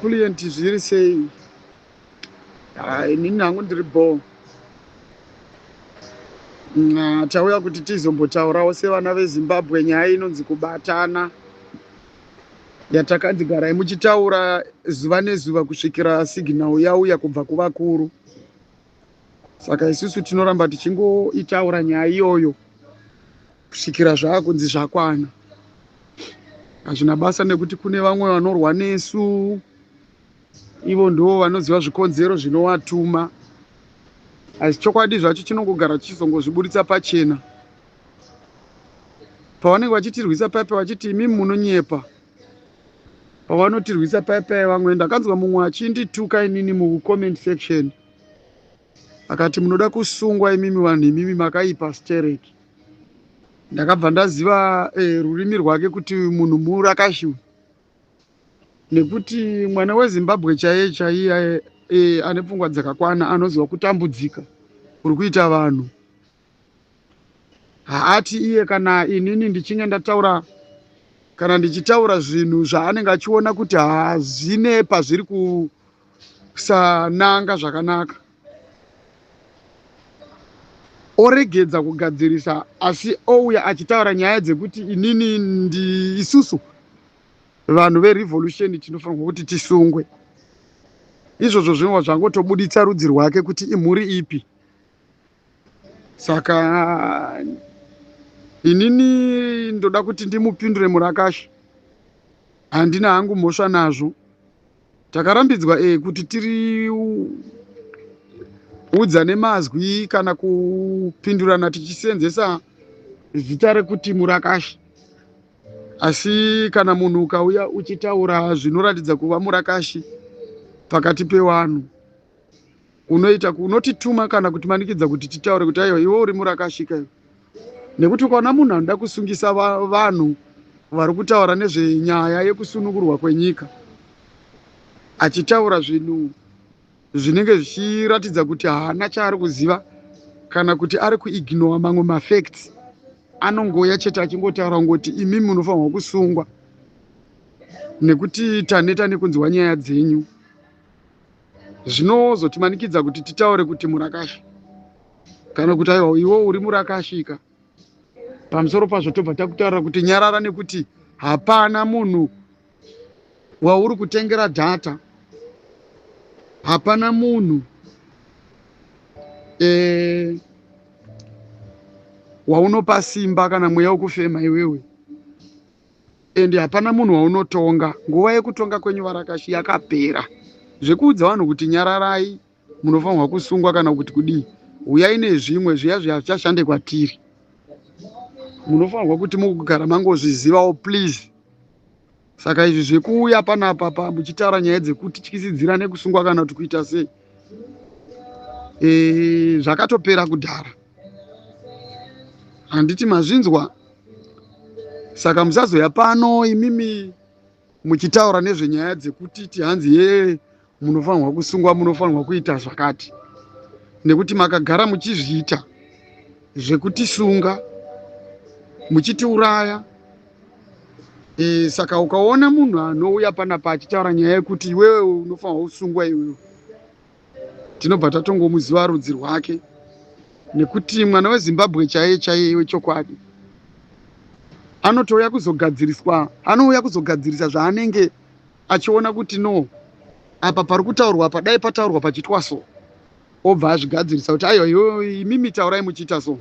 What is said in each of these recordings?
Kulient zviri sei? Ah, inini hangu ndiri bho. Tauya kuti tizombotaurawo sevana veZimbabwe nyaya inonzi kubatana yatakanzi garai muchitaura zuva nezuva kusvikira signal yauya kubva kuvakuru. Saka isusu tinoramba tichingoitaura nyaya iyoyo kusvikira zvaakunzi zvakwana. Hazvina basa nekuti kune vamwe vanorwa nesu, ivo ndivo vanoziva zvikonzero zvinovatuma, asi chokwadi zvacho chinongogara chichizongozviburitsa pachena. Pavanenge vachitirwisa paya vachiti imimi munonyepa, pavanotirwisa paya vamwe, ndakanzwa mumwe achindituka inini mucomment section, akati munoda kusungwa imimi vanhu, imimi makaipa stereki. Ndakabva ndaziva rurimi rwake kuti munhu murakashiwe, nekuti mwana weZimbabwe chaiye chaiye ane pfungwa dzakakwana, anoziva kutambudzika kuri kuita vanhu. Haati iye kana inini ndichinge ndataura kana ndichitaura zvinhu zvaanenge achiona kuti hazvine pazviri kusananga zvakanaka, oregedza kugadzirisa, asi ouya achitaura nyaya dzekuti inini ndi isusu vanhu verevolution tinofanirwa kuti tisungwe. Izvozvo zvinova zvangotobuditsa rudzi rwake kuti imhuri ipi. Saka inini ndoda kuti ndimupindure murakashi, handina hangu mhosva nazvo. Takarambidzwa kuti tiri udza nemazwi kana kupindurana tichisenzesa zita rekuti murakashi, asi kana munhu ukauya uchitaura zvinoratidza kuva murakashi pakati pevanhu, unoita unotituma kana kutimanikidza kuti titaure kuti aiwa, iwe uri murakashi ka iwe. Nekuti ukaona munhu anoda kusungisa vanhu vari kutaura nezvenyaya yekusunungurwa kwenyika, achitaura zvinhu zvinenge zvichiratidza kuti haana chaari kuziva kana kuti ari kuignora mamwe mafacts, anongouya chete achingotaura kungoti imimi munofanirwa kusungwa nekuti taneta nekunzwa nyaya dzenyu, zvinozotimanikidza kuti titaure kuti murakashi kana kuti aiwa, iwe uri murakashika. Pamusoro pazvo tobva takutaurira kuti nyarara, nekuti hapana munhu wauri kutengera data, hapana munhu waunopa simba kana mweya wekufema iwewe, ende hapana munhu waunotonga. Nguva yekutonga kwenyu varakashi yakapera. Zvekuudza vanhu kuti nyararai, munofanirwa kusungwa kana kuti kudii, uyai nezvimwe zviya zviya zvichashande kwatiri. Munofanirwa kuti mugara mangozvizivawo, please. Saka izvi zvekuuya panapa pa muchitaura nyaya dzekutityisidzira nekusungwa kana kuti kuita sei, zvakatopera kudhara, handiti mazvinzwa? Saka musazoya pano imimi muchitaura nezvenyaya dzekutiti hanzi ye munofanirwa kusungwa, munofanirwa kuita zvakati, nekuti makagara muchizviita zvekutisunga muchitiuraya. Saka ukaona munhu anouya panapa achitaura nyaya yekuti iwewe unofanirwa kusungwa iwewe, tinobva tatongomuziva rudzi rwake, nekuti mwana weZimbabwe chaiye chaiye wechokwadi anotouya kuzogadziriswa, anouya kuzogadzirisa zvaanenge achiona kuti no, apa pari kutaurwa apa dai pataurwa pachitwa so, obva azvigadzirisa kuti aiwa, iwe imimi taurai muchiita so,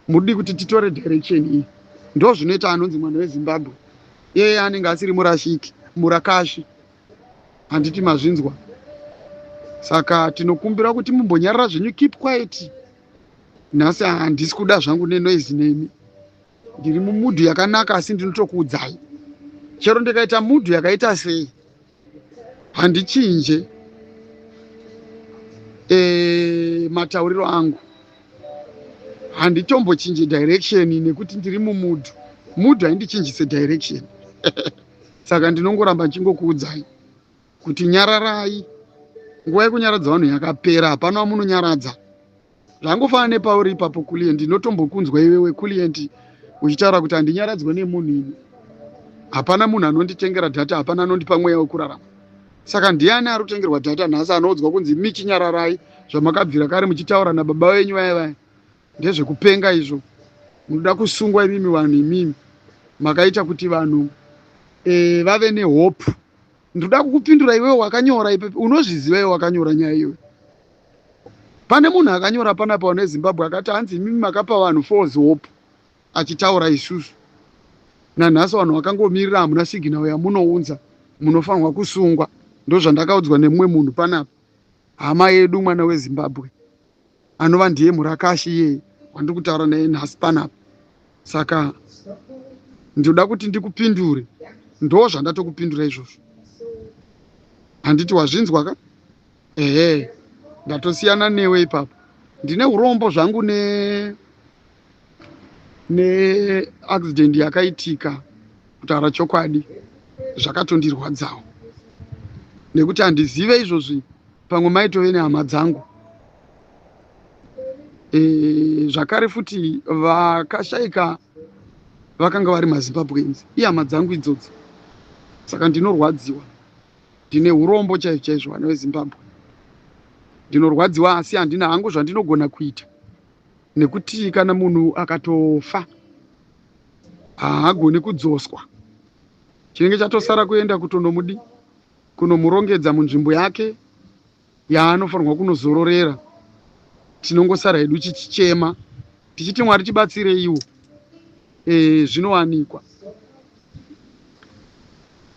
mudi kuti titore direction iyi. Ndo zvinoita anonzi mwana weZimbabwe, iyeye anenge asiri murashiki murakashi, handiti mazvinzwa? Saka tinokumbira kuti mumbonyarara zvenyu, keep quiet. Nhasi handisi kuda zvangu nenoise nemi, ndiri mumood yakanaka, asi ndinotokuudzai, chero ndikaita mood yakaita sei, handichinje matauriro angu, handitombochinje direction nekuti ndiri mumood. Mood haindichinjise direction. Saka ndinongoramba ndichingokuudzai kuti nyararai, nguva yekunyaradza vanhu yakapera, hapana wamunonyaradza. Zvangofanana nepauri ipapo Kulient, ndinotombokunzwa iwewe Kulient uchitaura kuti handinyaradzwe nemunhu ini, hapana munhu anonditengera data, hapana anondipa mweya wekurarama. Saka ndiani ari kutengerwa data nhasi anoudzwa kunzi imi chinyararai zvamakabvira kare muchitaura nababa venyu vaya vaya ndezvekupenga izvo munoda kusungwa imimi vanhu imimi makaita kuti vanhu e, vave nehope. Ndoda kukupindura iwewe wakanyora ipepe unozviziva iwe wakanyora nyaya iyoyo. Pane munhu akanyora panapa one Zimbabwe akati hanzi imimi makapa vanhu false hope achitaura isusu nanhasi vanhu vakangomirira hamuna signal yamunounza munofanirwa kusungwa ndozvandakaudzwa nemumwe munhu panapa hama yedu mwana weZimbabwe anova ndiye murakashi iyeye wandiri kutaura naye nhasi panapa saka ndinoda kuti ndikupindure ndo zvandatokupindura izvozvo handiti wazvinzwa ka ehe ndatosiyana newe ipapo ndine urombo zvangu ne neaccident yakaitika kutaura chokwadi zvakatondirwadzawo nekuti handizive izvozvi pamwe maitove nehama dzangu e, zvakare futi vakashaika vakanga vari mazimbabweans ihama dzangu idzodzo saka ndinorwadziwa ndine urombo chaizvo chaizvo vana vezimbabwe ndinorwadziwa asi handina hangu zvandinogona kuita nekuti kana munhu akatofa haagoni kudzoswa chinenge chatosara kuenda kutonomudi kunomurongedza munzvimbo yake yaanofanirwa kunozororera tinongosara hedu tichichema tichiti mwari tibatsireiwo e, zvinowanikwa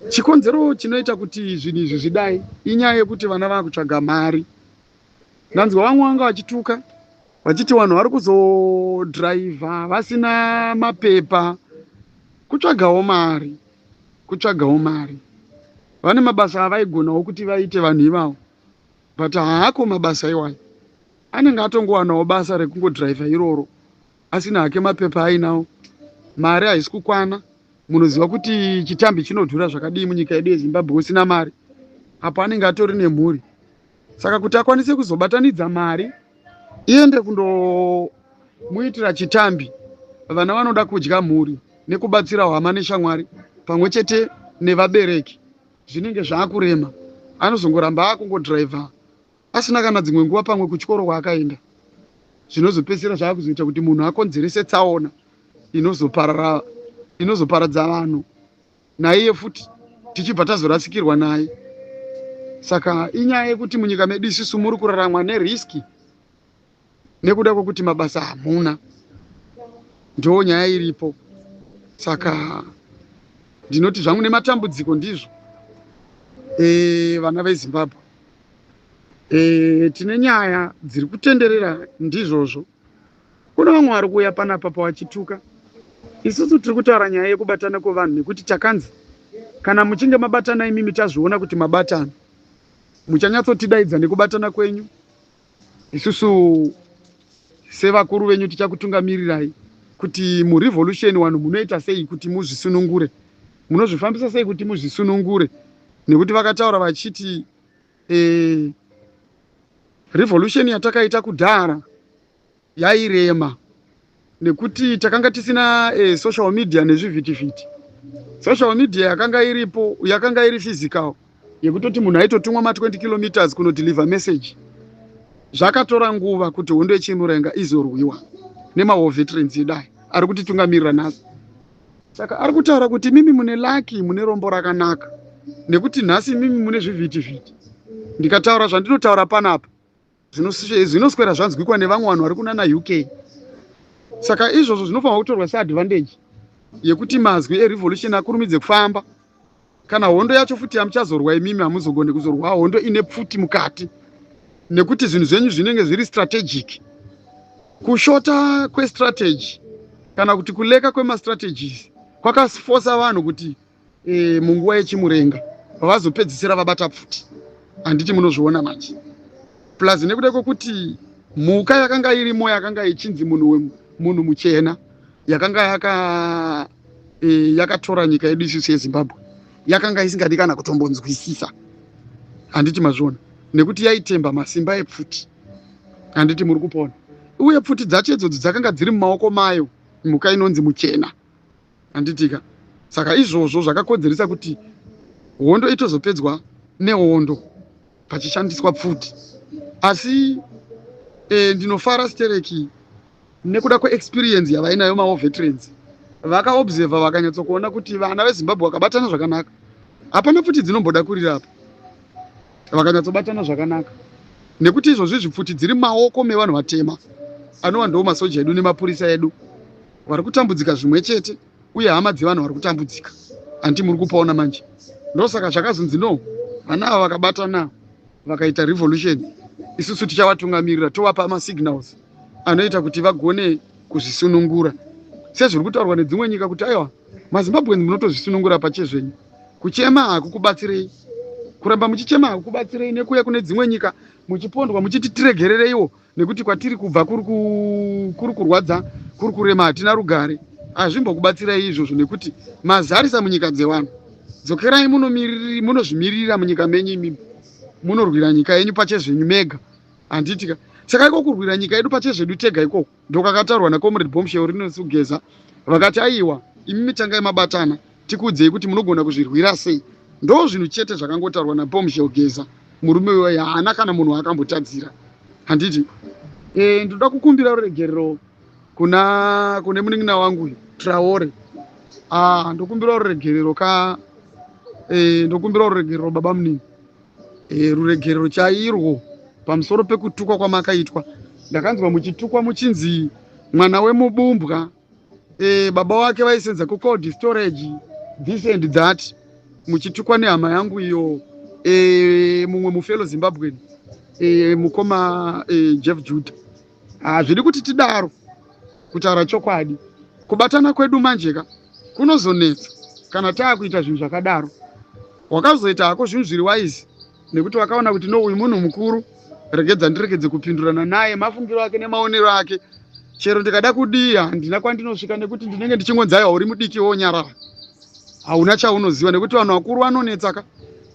chikonzero chinoita kuti zvinhu izvi zvidai inyaya yekuti vana vakutsvaga mari ndanzwa vamwe vanga vachituka vachiti vanhu vari kuzodhiraivha vasina mapepa kutsvagawo mari kutsvagawo mari vane mabasa avaigonawo kuti vaite vanhu ivavo but haako mabasa iwayo anenge atongowanawo basa rekungodhiraivha iroro asina hake mapepa ainawo mari haisi kukwana munoziva kuti chitambi chinodhura zvakadii munyika yedu yezimbabwe usina mari apo anenge atori nemhuri saka kuti akwanise kuzobatanidza mari iende kundomuitira chitambi vana vanoda kudya mhuri nekubatsira hama neshamwari pamwe chete nevabereki zvinenge zvaakurema anozongoramba akungodhiraivha asina kana dzimwe nguva pamwe kuchikoro kwaakaenda zvinozopedzisira zvaakuzoita kuti munhu akonzerese tsaona inozoparara inozoparadza vanhu naiye futi tichibva tazorasikirwa naye saka inyaya yekuti munyika medu isusu muri kuraramwa neriski nekuda kwekuti mabasa hamuna ndo nyaya iripo saka ndinoti zvangu nematambudziko ndizvo e, vana vezimbabwe e, tine nyaya dziri kutenderera ndizvozvo Kune vamwe vari kuuya panapa pavachituka. Isusu tiri kutaura nyaya yekubatana kwevanhu nekuti takanzi kana muchinge mabatana imimi tazviona kuti mabatana muchanyatsotidaidza nekubatana kwenyu. Isusu sevakuru venyu tichakutungamirirai kuti murevolution vanhu munoita sei kuti muzvisunungure, munozvifambisa sei kuti muzvisunungure nekuti vakataura vachiti eh, revolution yatakaita kudhara yairema nekuti takanga tisina eh, social media nezvivhitivhiti social media yakanga iripo yakanga iri physical yekutoti munhu aitotumwa ma20 kilometers kunodeliver message zvakatora nguva kuti hondo yechimurenga izorwiwa nemawar veterans edu aya ari kutitungamirira nhasi saka ari kutaura kuti mimi mune laki mune rombo rakanaka nekuti nhasi mimi mune zvivhitivhiti ndikataura zvandinotaura panapa zvinoswera zvanzwikwa nevamwe vanhu vari kunana uk saka izvozvo zvinofanirwa kutorwa seadvantage yekuti mazwi erevolution akurumidze kufamba kana hondo yacho futi yamuchazorwa imimi hamuzogone kuzorwa hondo ine pfuti mukati nekuti zvinhu zvenyu zvinenge zviri strategic kushota kwestrategy kana kuti kuleka kwemastrategies kwakafosa vanhu kuti e, munguva yechimurenga vazopedzisira vabata pfuti handiti munozviona manje plus nekuda kwekuti mhuka yakanga irimo yakanga ichinzi munhu munhu muchena yakanga yaka e, yakatora nyika yedu isusu yezimbabwe yakanga isingadi kana kutombonzwisisa handiti mazviona nekuti yaitemba masimba epfuti handiti muri kupona uye pfuti dzacho idzodzo dzakanga dziri mumaoko mayo mhuka inonzi muchena handitika saka izvozvo zvakakonzeresa kuti hondo itozopedzwa nehondo pachishandiswa pfuti. Asi ndinofara stereki nekuda kweexperience yavainayo mawar veterans. Vakaobserva vakanyatsokuona kuti vana veZimbabwe vakabatana zvakanaka, hapana pfuti dzinomboda kurira apa. Vakanyatsobatana zvakanaka, nekuti izvozvi zvipfuti dziri mumaoko mevanhu vatema, anova ndo masoja edu nemapurisa edu vari kutambudzika zvimwe chete, uye hama dzevanhu vari kutambudzika. Handiti muri kupaona manje? Ndosaka zvakazonzi no, vana ava vakabatana vakaita revolution, isusu tichavatungamirira, tovapa masignals anoita kuti vagone kuzvisunungura, sezviri kutaurwa nedzimwe nyika kuti aiwa, maZimbabweans munotozvisunungura pachezvenyu. Kuchema hakukubatsirei, kuramba muchichema hakukubatsirei, nekuuya kune dzimwe nyika muchipondwa muchiti tiregerereiwo nekuti kwatiri kubva kuri kurwadza, kuri kurema, hatina rugare, hazvimbokubatsirai izvozvo nekuti mazarisa munyika dzevanhu. Dzokerai munozvimirira munyika menyu imimi, munorwira nyika yenyu pachezvenyu mega, handitika? Saka iko kurwira nyika yedu pachezvedu tega ikoko ndokwakataurwa naComrade Bombshell Rinosugeza, vakati aiwa, imi mitangai mabatana, tikuudzei kuti munogona kuzvirwira sei. Ndo zvinhu chete zvakangotaurwa naBombshell Geza. Murume uyoyo haana kana munhu waakambotadzira, handiti? Ndoda kukumbira ruregerero kuna kune munin'ina wangu uyu Traore. Ah, ndokumbira ruregerero ka. Ndokumbira ruregerero, baba munini, ruregerero chairwo pamusoro pekutukwa kwamakaitwa. Ndakanzwa muchitukwa muchinzi mwana wemubumbwa, baba wake vaisenza kucold storage, this and that, muchitukwa nehama yangu iyo, mumwe mufellow Zimbabwean, mukoma Jeff Judah. Hazvidi kuti tidaro. Kutaura chokwadi, kubatana kwedu manjeka kunozonetsa kana taakuita zvinhu zvakadaro. Wakazoita hako zvinhu zviri wise nekuti wakaona kuti no, uyu munhu mukuru, regedza ndiregedze kupindurana naye. Mafungiro ake nemaonero ake, chero ndikada kudii handina kwandinosvika, nekuti ndinenge ndichingonzi aiwa, uri mudiki, wonyarara, hauna chaunoziva. Nekuti vanhu vakuru vanonetsaka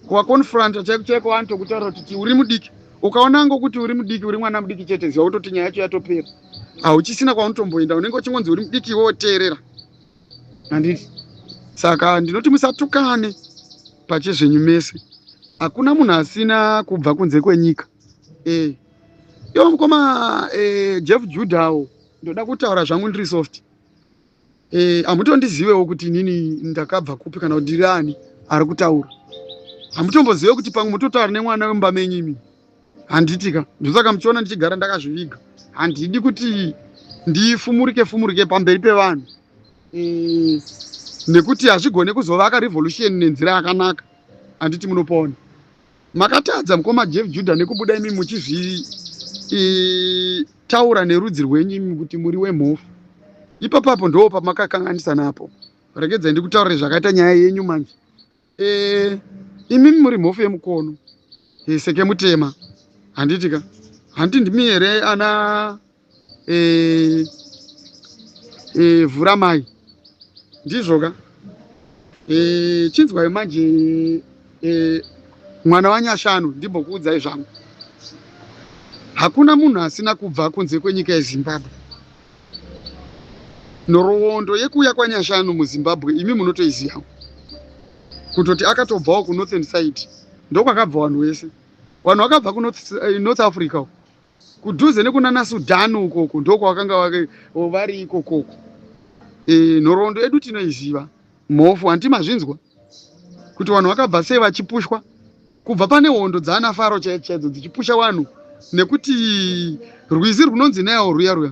kuvaconfronta chaiko chaiko, vanotokutaura kuti uri mudiki. Ukaona ngokuti uri mudiki, uri mwana mudiki chete, ziva kutoti nyaya yacho yatopera, hauchisina kwaunotomboenda, unenge uchingonzi uri mudiki, woteerera, handiti? Saka ndinoti musatukane pachezvenyu mese. Hakuna munhu asina kubva kunze kwenyika. Iwo mukoma Jeff Judawo, ndoda kutaura zvangu ndiri soft. Hamutondizivewo kuti inini ndakabva kupi kana kuti ndiri ani ari kutaura. Hamutombozive kuti pamwe mutotaura nemwana wemumba menyu imi, handitika? Ndosaka muchiona ndichigara ndakazviviga. Handidi kuti ndifumurike fumurike pamberi pevanhu, nekuti hazvigone kuzovaka revolution nenzira yakanaka, handiti munopona? Makatadza, mukoma Jeff Judah, nekubuda imi muchizvitaura nerudzi rwenyu imi kuti muri wemhofu. Ipapapo ndo pamakakanganisa napo. Regedzai ndikutaurire zvakaita nyaya yenyu manje. Imimi muri mhofu yemukono, seke mutema, handitika? Handiti ndimi here ana Vhuramai? Ndizvoka? Chinzwai manje, mwana wanyashanu, ndimbokuudzai zvangu. Hakuna munhu asina kubva kunze kwenyika yeZimbabwe. Nhoroondo yekuuya kwanyashanu muZimbabwe imi munotoiziva kutoti akatobvawo kunorthern side. Ndokwakabva vanhu vese. Vanhu vakabva kuNorth Africa uko kudhuze nekunana Sudan ukoko, ndokwavakanga vari ikokoko. Nhoroondo yedu tinoiziva, mhofu, handiti mazvinzwa kuti vanhu vakabva sei vachipushwa kubva pane hondo dzaana Faro chaidzo chaidzo, dzichipusha vanhu nekuti rwizi runonzi Nile ruya ruya,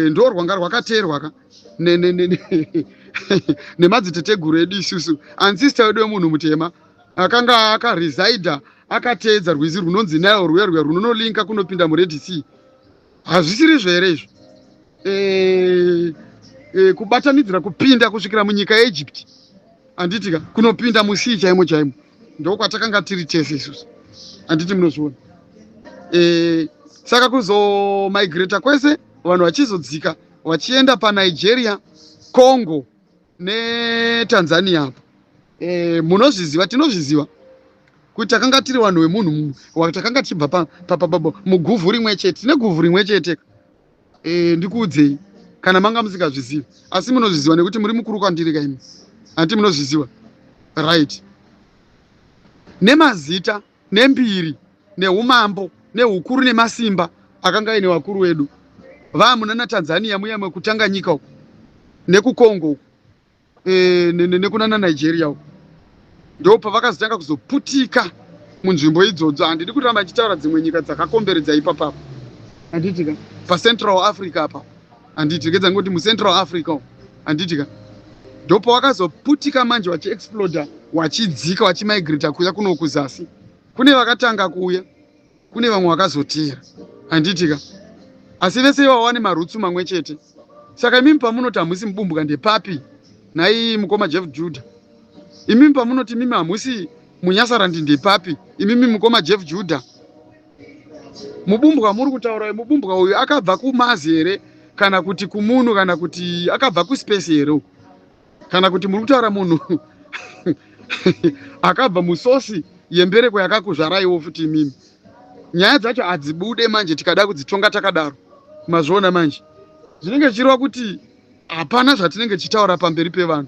ndo rwanga rwakateerwa ka nemadziteteguru edu isusu. Ancestor wedu wemunhu mutema akanga akaresidha akateedza rwizi runonzi Nile ruya ruya runonolinka kunopinda muRed Sea. Hazvisirizvo here izvo? Kubatanidzira kupinda kusvikira munyika yeEgypt, handitika? Kunopinda musea chaimo chaimo, ndokwatakanga tiri tese isusu, handiti munozviona? Saka kuzomigrata kwese vanhu vachizodzika vachienda paNigeria, Congo neTanzania apo. Munozviziva, tinozviziva kuti takanga tiri vanhu vemunhu, takanga tichibva muguvhu rimwe chete. Tine guvhu rimwe chete. Ndikuudzei kana manga musingazvizivi, asi munozviziva nekuti muri mukuru kwandiri kaimi, handiti munozviziva? Right. Nemazita nembiri neumambo neukuru nemasimba akanga aine vakuru vedu vamunana Tanzania muya mekuTanganyika uku, nekuCongo uku, nekunana Nigeria uku, ndo pavakazotanga kuzoputika munzvimbo idzodzo. Handidi kuramba ndichitaura dzimwe nyika dzakakomberedza ipapapo, handitika? PaCentral Africa apa, handiti? Regedza ngoti muCentral Africa uku, handitika? Ndopawakazoputika manje, wachiexploda, wachidzika, wachimigrata kuuya kuno kuzasi. Kune vakatanga kuuya, kune vamwe vakazoteera, handitika? Asi vese ivavo vane marutsu mamwe chete. Saka imimi pamunoti hamusi mubumbwa, ndepapi nhai, mukoma Jeff Judah? Imimi pamunoti imimi hamusi munyasarandi, ndepapi imimi, mukoma Jeff Judah? Mubumbwa muri kutaura, mubumbwa uyu akabva kuMars here, kana kuti kumoon, kana kuti akabva kuspace here uku, kana kuti muri kutaura munhu akabva musosi yembereko yakakuzvaraiwo futi imimi? Nyaya dzacho hadzibude manje tikada kudzitonga takadaro. Mazviona manje, zvinenge zvichireva kuti hapana zvatinenge tichitaura pamberi pevanhu.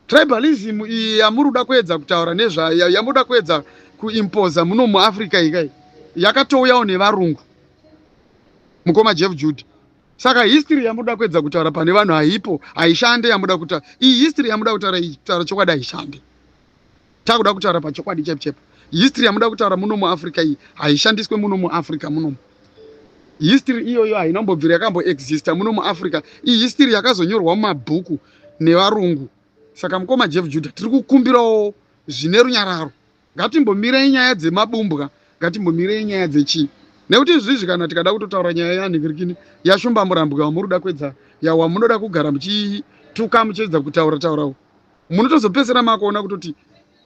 Tribalism iyi yamuri kuda kuedza kutaura nezvayo, yamuda kuedza kuimpoza muno muAfrica ikai, yakatouyawo nevarungu, mukoma Jeff Jude. Saka history yamuda kuedza kutaura pane vanhu haipo, haishande. Yamuda kutaura iyi history yamuda kutaura iyi, kutaura chokwadi haishande. Takuda kutaura pachokwadi chaipo chaipo, history yamuda kutaura muno muAfrica iyi haishandiswe muno muAfrica munomu. History iyoyo haina kumbobvira yakamboexista muno muAfrica. Iyi history yakazonyorwa mumabhuku nevarungu. Saka mukoma Jeff Judah, tiri kukumbirawo zvine runyararo, ngatimbomirei nyaya dzemabumbwa, ngatimbomirei nyaya dzechii, nekuti izvizvi kana tikada kutotaura nyaya yanhingirikini yaShumba Murambwa wamuri kuda kuedza, wamunoda kugara muchituka, muchiedza kutaura taurawo, munotozopedzisira makuona kutoti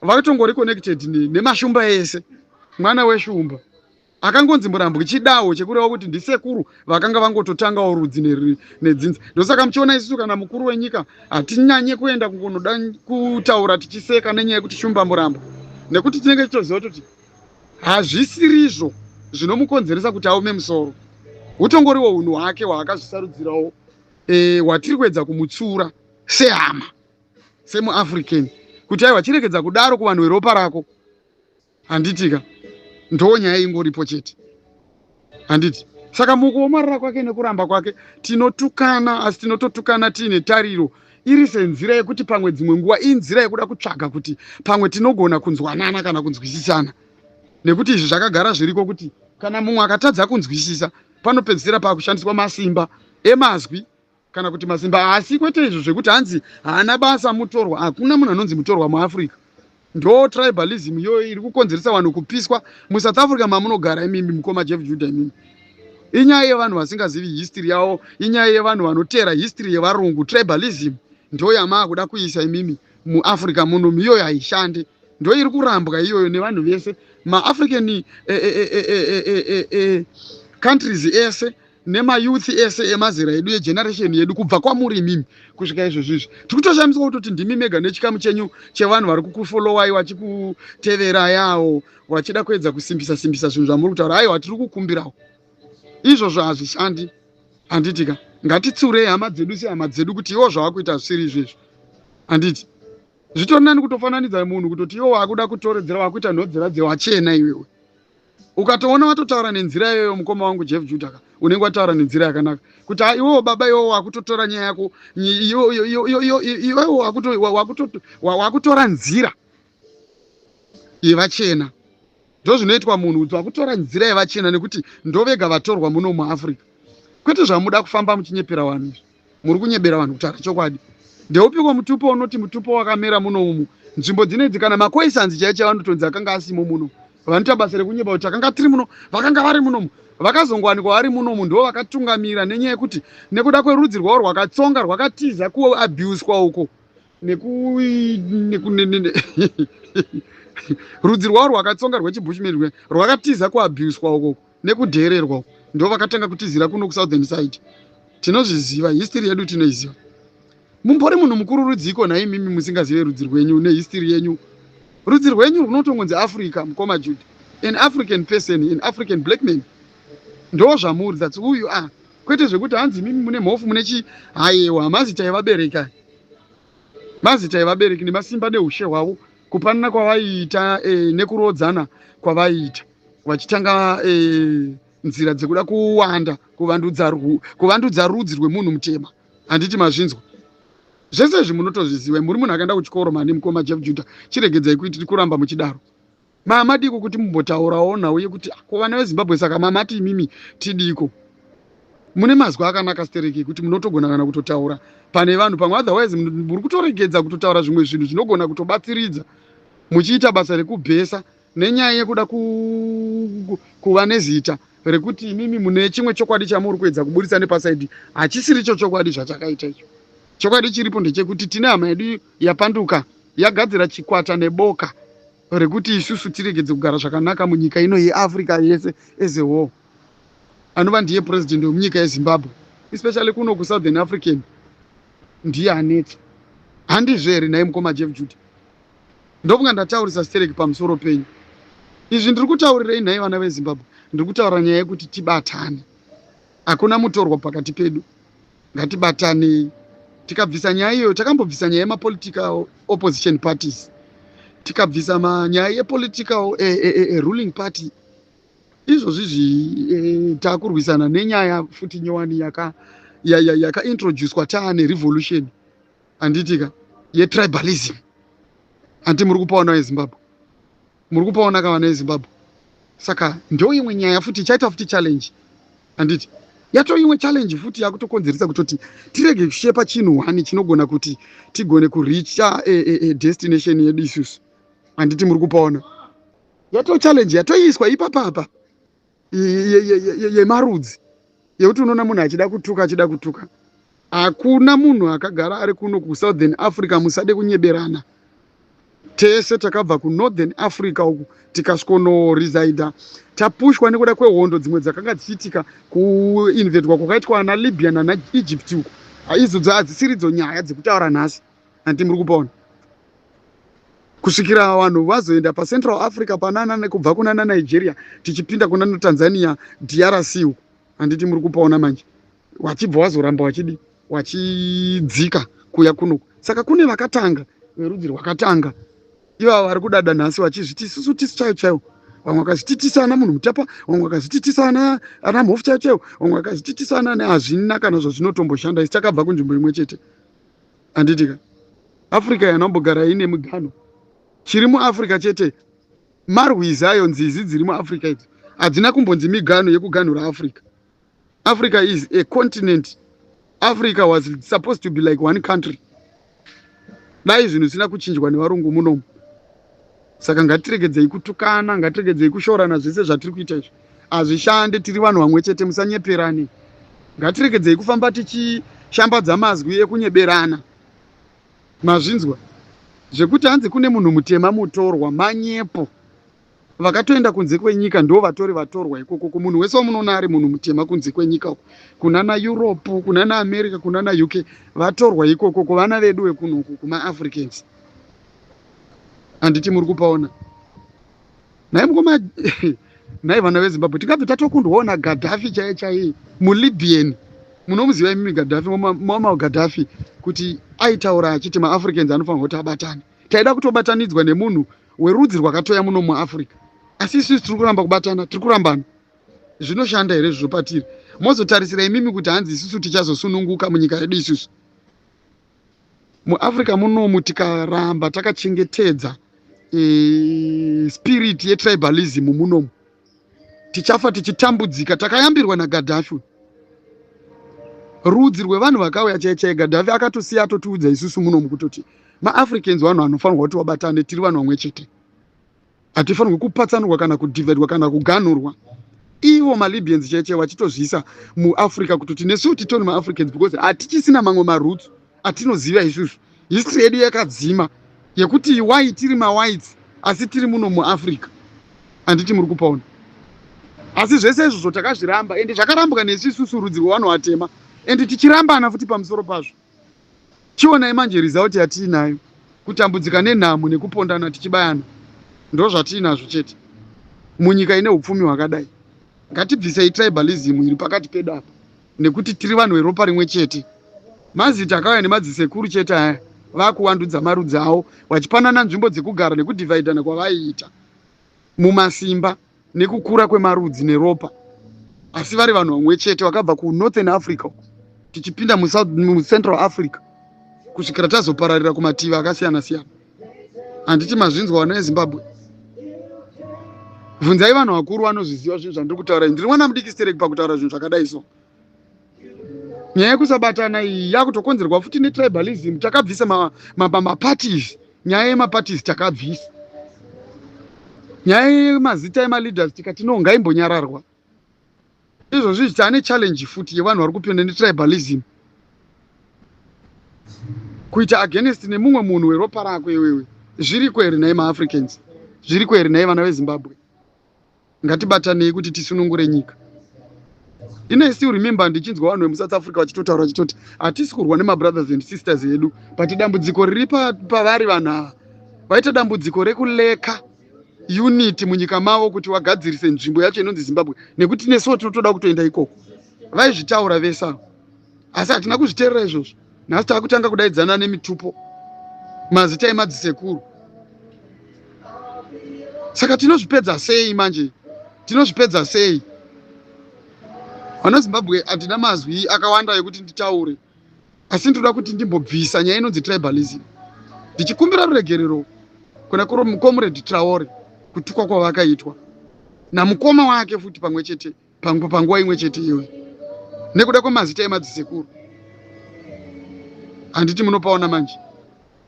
vakatongori connected nemashumba ese. Mwana weshumba akangonzi Murambwi, chidawo chekureva kuti ndisekuru vakanga vangototangawo rudzi nedzinza. Ndosaka muchiona isusu kana mukuru wenyika hatinyanye kuenda kungonoda kutaura tichiseka nenyaya yekuti Shumba Murambwi, nekuti tinenge tichitoziva kuti hazvisirizvo zvinomukonzeresa kuti aume musoro. Utongoriwo unhu hwake hwaakazvisarudzirawo, hwatiri kuedza kumutsura sehama, semuAfrican, kuti aiwa, chiregedza kudaro kuvanhu veropa rako, handitika? Ndo nyaya ingoripo chete, handiti? Saka mukuomarara kwake nekuramba kwake tinotukana, asi tinototukana tiine tariro iri senzira yekuti pamwe dzimwe nguva inzira yekuda kutsvaga kuti pamwe tinogona kunzwanana kana kunzwisisana, nekuti izvi zvakagara zviriko kuti kana mumwe akatadza kunzwisisa, panopedzisira pakushandiswa masimba emazwi kana kuti masimba, asi kwete izvo zvekuti hanzi haana basa, mutorwa. Hakuna munhu anonzi mutorwa muAfrica. Ndo tribalism iyoyo iri kukonzeresa vanhu kupiswa muSouth Africa mamunogara imimi, mukoma Jeff Judah. Imimi, inyaya yevanhu vasingazivi history yavo, inyaya yevanhu vanotera history yevarungu. Tribalism ndo yamaakuda kuisa imimi muAfrica munomu. Iyoyo haishande, ndo iri kurambwa iyoyo nevanhu vese, maAfrican countries ese nemayouth ese emazera edu, egeneration yedu, kubva kwamuri imimi kusvika izvozvizvi. Tiri kutoshamiswa kutoti ndimi mega nechikamu chenyu chevanhu vari kukufollowai, vachikuteverai, avo vachida kuedza kusimbisa simbisa zvinhu zvamuri kutaura. Aiwa, tiri kukumbirawo, izvozvo hazvishandi, handitika? Ngatitsurei hama dzedu sehama dzedu kuti iwo zvavakuita zvisiri izvezvo, handiti? Zvitori nani kutofananidza munhu kutoti iwo wakuda kutoredzera, wakuita nhodzera dzewachena. Iwewe ukatoona watotaura nenzira iyoyo, mukoma wangu Jeff Judah, unenge wataura nenzira yakanaka kuti iwewo baba, iwewo wakutotora nyaya yako, iwewo wakutora nzira yevachena. Ndo zvinoitwa munhu kuti wakutora nzira yevachena, nekuti ndovega vatorwa muno muAfrica, kwete zvamuda kufamba muchinyepera vanhu izvi. Muri kunyebera vanhu. Kutaura chokwadi, ndeupiko mutupo unoti mutupo wakamera muno umu, nzvimbo dzinedzi? Kana maKhoisanzi chaicho vanotonzi akanga asimo muno. Vanoita basa rekunyeba kuti takanga tiri muno, vakanga vari munomu. Vakazongowanikwa vari munomu ndo vakatungamira, nenyaya yekuti nekuda kwerudzi rwavo rwakatsonga, rwakatiza kuabuswa uko, rudzi rwavo rwakatsonga rwechiBushman rwakatiza kuabuswa uko nekudheererwa uko, ndo vakatanga kutizira kuno kusouthern side. Tinozviziva, history yedu tinoiziva. Mumbori munhu mukuru rudziko nhai mimi musingazive rudzi rwenyu nehistory yenyu? Rudzi rwenyu runotongonzi Africa, mukoma Jude. An African person, an African black man, ndo zvamuri. That's who you are, kwete zvekuti hanzi mimi mune mhofu, mune chi. Haiwa, mazita evabereki aya, mazita evabereki nemasimba neushe hwavo. Kupanana kwavaiita nekuroodzana kwavaiita vachitanga nzira dzekuda kuwanda, kuvandudza rudzi rwemunhu mutema. Handiti mazvinzwa zvese izvi? Munotozviziva, muri munhu akaenda kuchikoro mani. Mukoma Jeff Judah, chiregedzai kuiti kuramba muchidaro. Mamadiko kuti mumbotaurawo nhau yekuti ko vana veZimbabwe, saka mamati imimi tidiko? Mune mazwi akanaka stereki kuti munotogona kana kutotaura pane vanhu pamwe, otherwise muri kutoregedza kutotaura zvimwe zvinhu zvinogona kutobatsiridza muchiita basa rekubhesa nenyaya yekuda kuva nezita rekuti imimi mune chimwe chokwadi chamuri kuedza kuburitsa nepaside. Hachisiri cho chokwadi zvachakaita icho. Chokwadi chiripo ndechekuti tine hama yedu yapanduka, yagadzira chikwata neboka rekuti isusu tiregedze kugara zvakanaka munyika ino yeAfrica yese as a whole, anova ndiye president wemunyika yeZimbabwe, especially kuno kuSouthern African ndiye anetsa. Handizvo here nhai mukoma Jeff Judah? Ndofunga ndataurisa stereki pamusoro penyu. Izvi ndiri kutaurirei nhai vana veZimbabwe? Ndiri kutaura nyaya yekuti tibatane. Hakuna mutorwa pakati pedu, ngatibatanei. Tikabvisa nyaya iyoyo, takambobvisa nyaya yemapolitical opposition parties, tikabvisa nyaya yepolitical ruling party. Izvozvi takurwisana nenyaya futi nyowani yakaintroducwa yaka taane revolution, handitika, yetribalism. Handi muri kupaona veZimbabwe? Muri kupaona ka vana veZimbabwe? Saka ndo imwe nyaya futi ichaita futi challenge, handiti? Yato imwe challenge futi yakutokonzeresa kutoti tirege kushepa chinhu one chinogona kuti tigone kureacha destination yedu isusu. Handiti muri kupaona? Yato challenge yatoiswa ipapapa yemarudzi, yekuti unoona munhu achida kutuka, achida kutuka. Hakuna munhu akagara ari kuno kuSouthern Africa. Musade kunyeberana, tese takabva kuNorthern Africa uku, tikasvikonoresidha tapushwa nekuda kwehondo dzimwe dzakanga dzichiitika, kuinvadwa kwakaitwa ana Libya nana Egypt uku. Idzodzo hadzisiridzo nyaya dzekutaura nhasi, handiti muri kupaona? Kusvikira vanhu vazoenda paCentral Africa panana, kubva kunana Nigeria tichipinda kunana Tanzania, DRC uku, handiti muri kupaona manje? Wachibva wazoramba wachidi wachidzika kuya kunoku. Saka kune vakatanga, verudzi rwakatanga ivava vari kudada nhasi vachizviti isusu tisu chaivo chaivo. Vamwe vakazvititisa ana Munhu Mutapa, vamwe vakazvititisa ana Mhofu chaivo chaivo, vamwe vakazvititisa ana. Hazvina kana zvazvinotomboshanda. Isi takabva kunzvimbo imwe chete, handitika? Africa yanambogara ine migano. Chiri muAfrica chete marwizi ayo, nzizi dziri muAfrica idzi hadzina kumbonzi migano yekuganhura Africa. Africa is a continent. Africa was supposed to be like one country dai zvinhu zvisina kuchinjwa nevarungu munomu. Saka ngatiregedzei kutukana, ngatiregedzei kushorana. Zvese zvatiri kuita izvi hazvishande. Tiri vanhu vamwe chete, musanyeperane. Ngatiregedzei kufamba tichishambadza mazwi ekunyeberana. Mazvinzwa zvekuti hanzi kune munhu mutema mutorwa? Manyepo. Vakatoenda kunze kwenyika ndo vatori vatorwa ikoko. Munhu wese wamunoona ari munhu mutema kunze kwenyika uko, kunana Europe, kunana America, kunana UK, vatorwa ikoko kuvana vedu vekunoku kumaAfricans. Handiti muri kupaona nhai mukoma? Nhai vana veZimbabwe, tingabve tatokundwawo naGadhafi chaiye chaiye muLibyan. Munomuziva imimi Gadhafi, Muammar Gadhafi, kuti aitaura achiti maAfricans anofanirwa kuti abatane. Taida kutobatanidzwa nemunhu werudzi rwakatoya muno muAfrica, asi isusu tiri kuramba kubatana, tiri kurambana. Zvinoshanda here zvizvo patiri? Mozotarisira imimi kuti hanzi isusu tichazosununguka munyika yedu isusu muAfrica munomu tikaramba takachengetedza spirit yetribalism munomu? Tichafa tichitambudzika. Takayambirwa naGadhafi, rudzi rwevanhu vakauya chai chai. Gadhafi akatosiya atotiudza isusu munomu kutoti maAfricans vanhu vanofanirwa kuti vabatane. Tiri vanhu vamwe chete, hatifanirwi kupatsanurwa kana kudivhaidwa kana kuganhurwa. Ivo maLibyans chaichai vachitozviisa muAfrica kutoti nesuwo titori maAfricans, because hatichisina mamwe maroots atinoziva isusu. History yedu yakadzima yekuti why tiri mawhites asi tiri muno muAfrica. Handiti muri kupaona? Asi zvese izvozvo takazviramba, ende zvakarambwa nesu isusu rudzi rwevanhu vatema, ende tichirambana futi pamusoro pazvo. Chionai manje result yatiinayo: kutambudzika nenhamo nekupondana tichibayana. Ndo zvatiinazvo chete munyika ine upfumi hwakadai. Ngatibvisei tribalism iri pakati pedu apa, nekuti tiri vanhu veropa rimwe chete. Mazita akauya nemadzisekuru chete aya. Vakuvandudza marudzi avo vachipanana nzvimbo dzekugara nekudhivhaidhana kwavaiita mumasimba nekukura kwemarudzi neropa, asi vari vanhu vamwe chete vakabva kuNorthern Africa tichipinda muCentral Africa kusvikira tazopararira kumativi akasiyana siyana. Handiti mazvinzwa, vana veZimbabwe? Bvunzai vanhu vakuru, vanozviziva zvinhu zvandiri kutaura. Ndiri mwana mudiki stereki pakutaura zvinhu zvakadai. So nyaya yekusabatana iyi yakutokonzerwa futi netribalism. Takabvisa maparties, nyaya yemaparties takabvisa, nyaya yemazita emaleaders tikati no, ngaimbonyararwa. Izvozvi taane challenge futi yevanhu vari kupinda netribalism, kuita against nemumwe munhu weropa rako iwewe. Zviriko here nhai maAfricans? Zviriko here nhai vana veZimbabwe? Ngatibatanei kuti tisunungure nyika. Ine still remember ndichinzwa vanhu vemuSouth Africa vachitotaura vachitoti hatisi kurwa nemabrothers and sisters edu, but dambudziko riri pavari vanhu ava, vaita dambudziko rekulacka unity munyika mavo kuti vagadzirise nzvimbo yacho inonzi Zimbabwe, nekuti nesuwo tinotoda kutoenda ikoko. Vaizvitaura vese avo, asi hatina kuzviteerera izvozvo. Nhasi taakutanga kudaidzana nemitupo, mazita emadzisekuru. Saka tinozvipedza sei manje? Tinozvipedza sei, vana Zimbabwe? Handina mazwi akawanda ekuti nditaure, asi ndinoda kuti ndimbobvisa nyaya inonzi tribalism, ndichikumbira ruregerero kuna Comrade Traore kutukwa kwavakaitwa namukoma wake futi pamwe chete panguva imwe chete iyoyo nekuda kwemazita emadzisekuru. Handiti munopaona manje?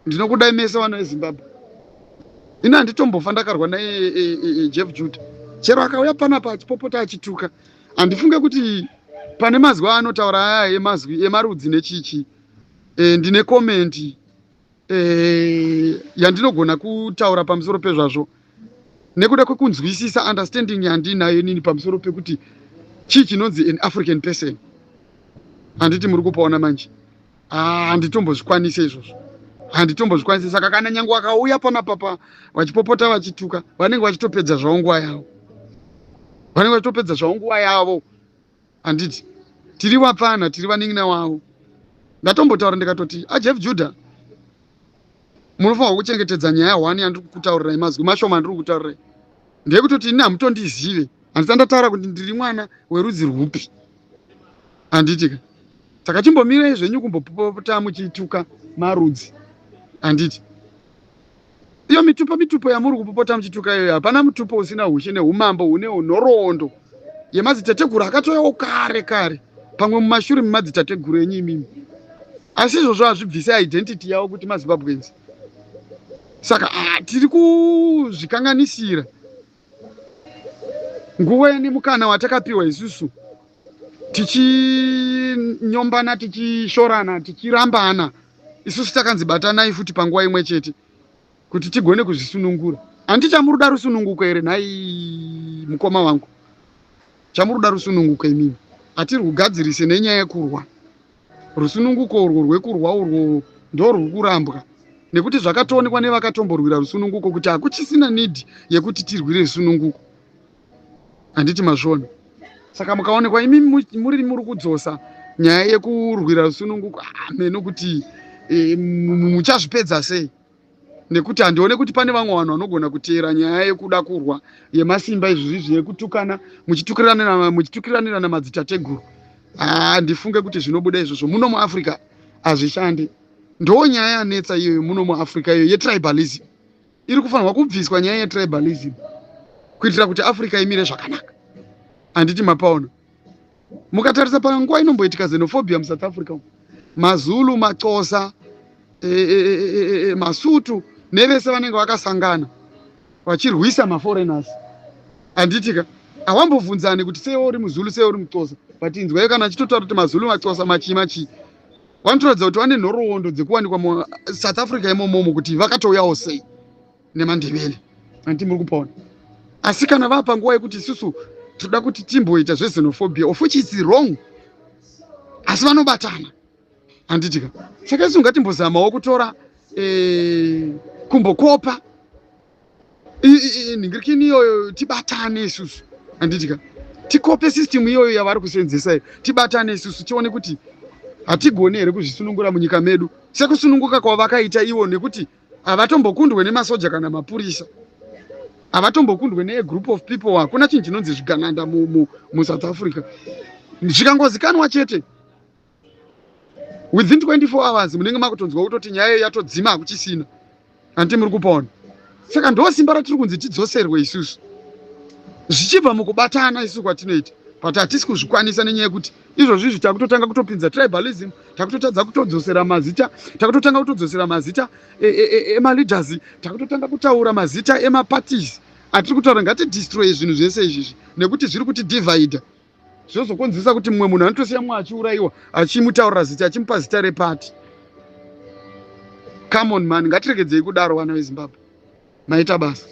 Ndinokudai mese, vana veZimbabwe. Ini handitombofa ndakarwa naJeff Judah. Chero akauya panapa achipopota, achituka, handifunge kuti pane mazwi aanotaura aya emazwi emarudzi nechichi. Ndine comment yandinogona kutaura pamusoro pezvazvo nekuda kwekunzwisisa, understanding yandinayo inini pamusoro pekuti chii chinonzi an African person. Handiti muri kupaona manje? Handitombozvikwanise izvozvo, handitombozvikwanise. Saka kana nyange vakauya panapapa vachipopota, vachituka, vanenge vachitopedza zvavo nguva yavo, vanenge vachitopedza zvavo nguva yavo. Handiti tiri vapfana, tiri vanin'ina wavo? Ndatombotaura ndikatoti, aJeff Judah, munofanirwa kuchengetedza nyaya one yandiri kukutaurirai. Mazwi mashoma andiri kukutaurirai ndeyekutoti ini hamutondizive, handisati ndataura kuti ndiri mwana werudzi rwupi, handiti ka? Saka chimbomirai zvenyu kumbopopota muchituka marudzi. Handiti iyo mitupo, mitupo yamuri kupopota muchituka iyoyo, hapana mutupo usina ushe neumambo hune nhoroondo yemadzitateguru akatoyawo kare kare, pamwe mumashure memadzitateguru enyu imimi. Asi izvozvo hazvibvise identity yavo kuti maZimbabweans. Saka tiri kuzvikanganisira nguva nemukana watakapiwa isusu, tichinyombana, tichishorana, tichirambana. Isusu takanzi batanai futi panguva imwe chete kuti tigone kuzvisunungura. Handiti chamuruda rusununguko here nhai mukoma wangu? Chamuruda rusununguko imimi, hatiri kugadzirise nenyaya yekurwa. Rusununguko urwo rwekurwa urwo ndo rwuri kurambwa, nekuti zvakatoonekwa nevakatomborwira rusununguko kuti hakuchisina need yekuti tirwire rusununguko. Handiti mazviona? Saka mukaonekwa imi muri kudzosa nyaya yekurwira rusununguko, hameno kuti muchazvipedza sei, nekuti handione kuti pane vamwe vanhu vanogona kuteera nyaya yekuda kurwa yemasimba izvizvizvi, yekutukana muchitukiranira namadzitateguru. Handifunge kuti zvinobuda izvozvo muno muAfrica, hazvishandi. Ndo nyaya yanetsa iyoyo muno muAfrica, iyoyo yetribalism iri kufanirwa kubviswa, nyaya yetribalism, kuitira kuti Africa imire zvakanaka. Handiti mapaona? Mukatarisa panguva inomboitika xenophobia muSouth Africa, maZulu, maXhosa, maSutu nevese vanenge vakasangana vachirwisa maforeigners, handiti ka? Hawambobvunzani kuti sei uri muZulu, sei uri muXhosa, but inzwai kana achitotaura kuti maZulu, maXhosa, machii machii, vanotoratidza kuti vane nhoroondo dzekuwanikwa muSouth Africa imomomo, kuti vakatouyawo sei nemaNdebele. Handiti muri kupaona? Asi kana vapa nguva yekuti isusu toda kuti timboita zvexenophobia, of which is wrong, asi vanobatana, handiti ka? Saka isu ngatimbozamawo kutora kumbokopa nhingirikini iyoyo, tibatane isusu, handiti ka? Tikope system iyoyo yavari kusenzesa iyo, tibatane isusu, tione kuti Hatigoni here kuzvisunungura munyika medu sekusununguka kwavakaita ivo, nekuti havatombokundwe nemasoja kana mapurisa, havatombokundwe negroup of people? Hakuna chinhu chinonzi zvigananda muSouth Africa. Zvikangozikanwa chete, within 24 hours munenge makutonzwa kutoti nyaya yatodzima, hakuchisina. Handiti muri kupaona? Saka ndo simba ratiri kunzi tidzoserwe isusu zvichibva mukubatana isu kwatinoita, but hatisi kuzvikwanisa nenyaya yekuti izvozvi izvi takutotanga kutopinza tribalism, takutotadza kutodzosera mazita, takutotanga kutodzosera mazita emaleaders, takutotanga kutaura mazita emaparties atiri kutaura. Ngatidestroye zvinhu zvese izvizvi nekuti zviri kuti divide. Zvozokonzeresa kuti mumwe munhu anotosiya mumwe achiurayiwa, achimutaurira zita, achimupa zita repati. Come on man, ngatiregedzei kudaro, vana veZimbabwe. Maita basa.